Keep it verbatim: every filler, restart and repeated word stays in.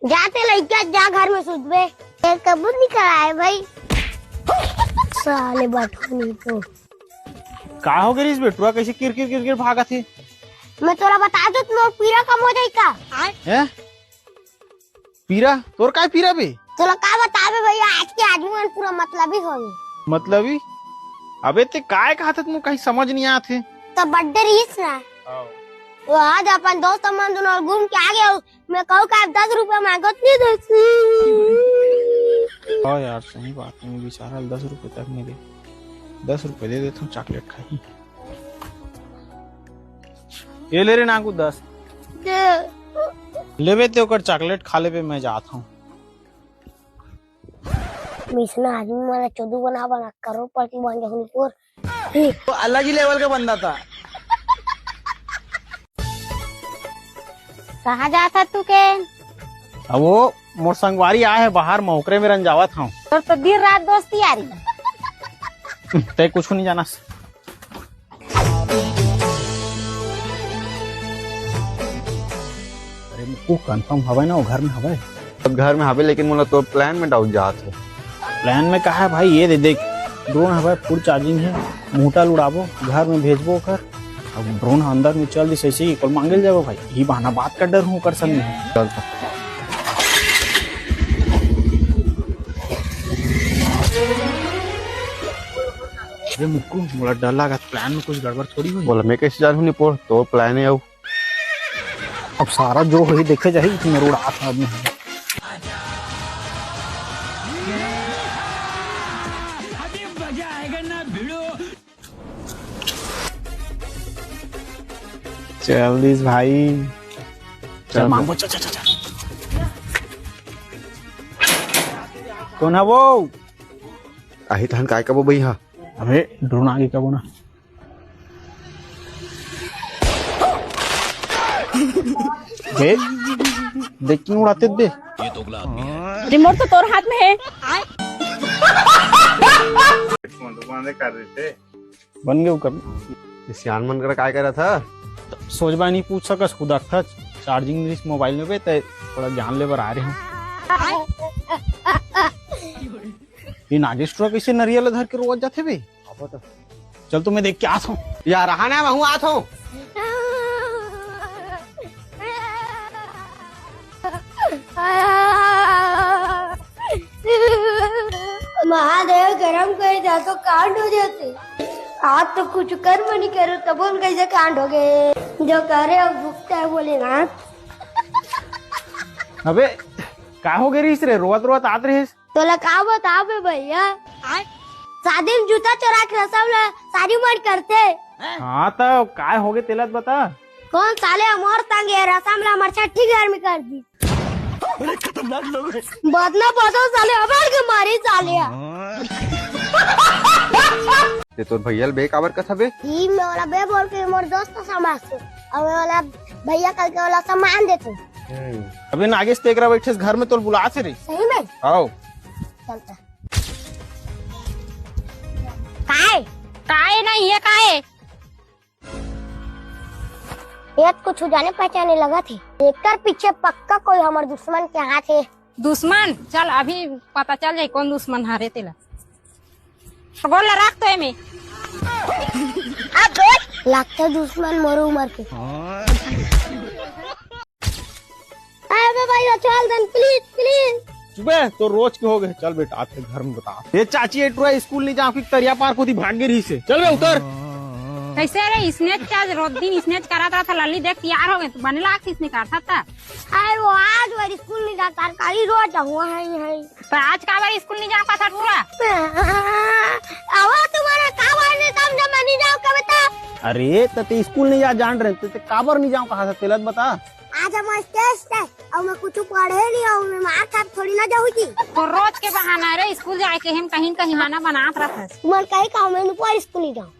जाते लइका, जा घर में सुतबे। ये कबूर निकल आए भाई। साले बटुआ नहीं तो। का हो गे रिहिस बेटुआ, कइसे किरकिर किरकिर भागत हे? मैं तोला बता दूं, मोर पीरा कम हो जाई का? हैं? पीरा? तोर काय पीरा बे? तोला का बताबे भैया, आज के आदमी मन पूरा मतलबी हो गे। मतलबी? अबे ते काय कहत हस, मोर कहीं समझ नहीं आत हे। तो बर्थडे रिहिस ना। हाँ। वो आज अपन दोस्त मन दोनों घूम के आ गए, मैं कहूँ का दस रुपया मांगत नहीं देती। हाँ यार, सही बात है, बेचारा दस रुपये तक नहीं दे। दस रुपये दे देता हूँ, चॉकलेट खाई। ये ले रे नागू दस। दे। लेबे ते ओकर चॉकलेट खा लेबे, मैं जात हूँ। मिसना आदमी मन ला चोदू बना बना करोड़पति बन जाहूं तोर। तो अलग ही लेवल का बंदा था। कहाँ जात हस तू के? अब वो मोर संगवारी आए हे बाहर म, ओकरे मेरन जावत हूँ। तोर तो दिन रात दोस्ती यारी। ते कुछ नहीं जाना। अरे मुक्कू, कंफर्म हवय ना, वो घर में हवय? सब घर में हवे, लेकिन मोला तो प्लान में डाउट जात हे। प्लान में का हे भाई, ये दे देख, ड्रोन हवय, फुल चार्जिंग हे, मुहूटा ल उड़ाबो, घर में भेजबो ओकर। अब ड्रोन अंदर में चल दिस, ऐसे ही कल मांगे ल जाबो भाई, यही बहाना बात कर डर हूँ ओकर संग में। चल तो। अरे मुक्कू, मोला डर लागत, प्लान में कुछ गड़बड़ थोड़ी होही। बोला, मैं कैसे जानहूँ निपोर, तो प्लान है अब। अब सारा जो होही देखे जाही, इसमें रोड आठ आदमी है। चल दिस भाई। चल चल। मांगो, चल, चल, चल, चल। कौन है वो? आही तहन काय कबो बई हा? अबे, ड्रोन आगे कबो ना। देख, देख के उड़ाते दे। रिमोट तो तोर हाथ में है। बन गए वो कर। ये सियान मन करा काय करत हा? सोच भाई नहीं पूछ सकस, खुद अर्थात चार्जिंग नहीं मोबाइल में बे, ते थोड़ा ज्ञान ले बर आ रहे हूँ। ये नागेश टुरा कैसे नरियल धर के रोवत जाथे बे? चल तो मैं देख के आत हूँ। यार, रहा ना, मैं हूँ, आत हूँ। महादेव गरम कर दे तो कांड हो जाते। आज तो कुछ कर्म नहीं करो, तब उन कैसे कांड हो गए? जो करे अब भुगता है भोलेनाथ। अबे, का हो गए रहीस रे? रोवत रोवत आत रहीस। तोला का बताबे भैया, शादी में जूता चोरा के रसम ला सारी मन करथे। हाँ, तो काय होगे तेला तो बता। कौन साले हमर संग ये रसम ला हमर छठी घर में कर दी। बदला बदल साले, अबर के मारी साले। ते तोर भैया ल बे काबर कथबे? ई में वाला बे बोल के मोर दोस्त समझ से, और वाला भैया कल के वाला सम्मान देते। अबे नागेश, तेकरा बैठे घर में तोल बुलात हे रे। सही में? आओ। चलता। काय? काय नहीं है, काय? ये तो कुछ जाने पहचाने लगत हे। एकर पीछे पक्का कोई हमर दुश्मन के हाथ हे। दुश्मन? चल, अभी पता चल जाई कौन दुश्मन हरे तेला। गोल ला रख तो एमे। अब बोल। लगता दुश्मन मोर उमर के। अबे भाई, चल दन, please, please। चुपे, तो रोज के हो गए। चल बेटा, आते घर में बता। ये चाची, ये टुरा स्कूल नहीं जाओ कि तरिया पार कोती भाग गई रही से। चल बे, उतर। कैसे रे, इसने क्या रोज दिन इसने करा था, था लल्ली देख तैयार हो गए, तू बने लाग इसने कहा था। अरे वो आज वो स्कूल नहीं जाता, कल ही रोज हुआ है, है। तो आज का बार स्कूल नहीं जा पाता टुरा? आवा तुम्हारा का बार नहीं समझा, मैं नहीं जाऊँ कविता। अरे, तो ते स्कूल नहीं जा जान रहे, तो ते काबर नहीं जाऊँ कहा था, तेलत बता। आज हमारा टेस्ट है और मैं कुछ पढ़े नहीं हूँ, मैं मार खा थोड़ी ना जाऊँ जी। तो रोज के बहाना रे, स्कूल जाए के हम कहीं न कहीं बहाना बनात रहत हस। मन कहीं का मैं ऊपर स्कूल नहीं जाऊँ।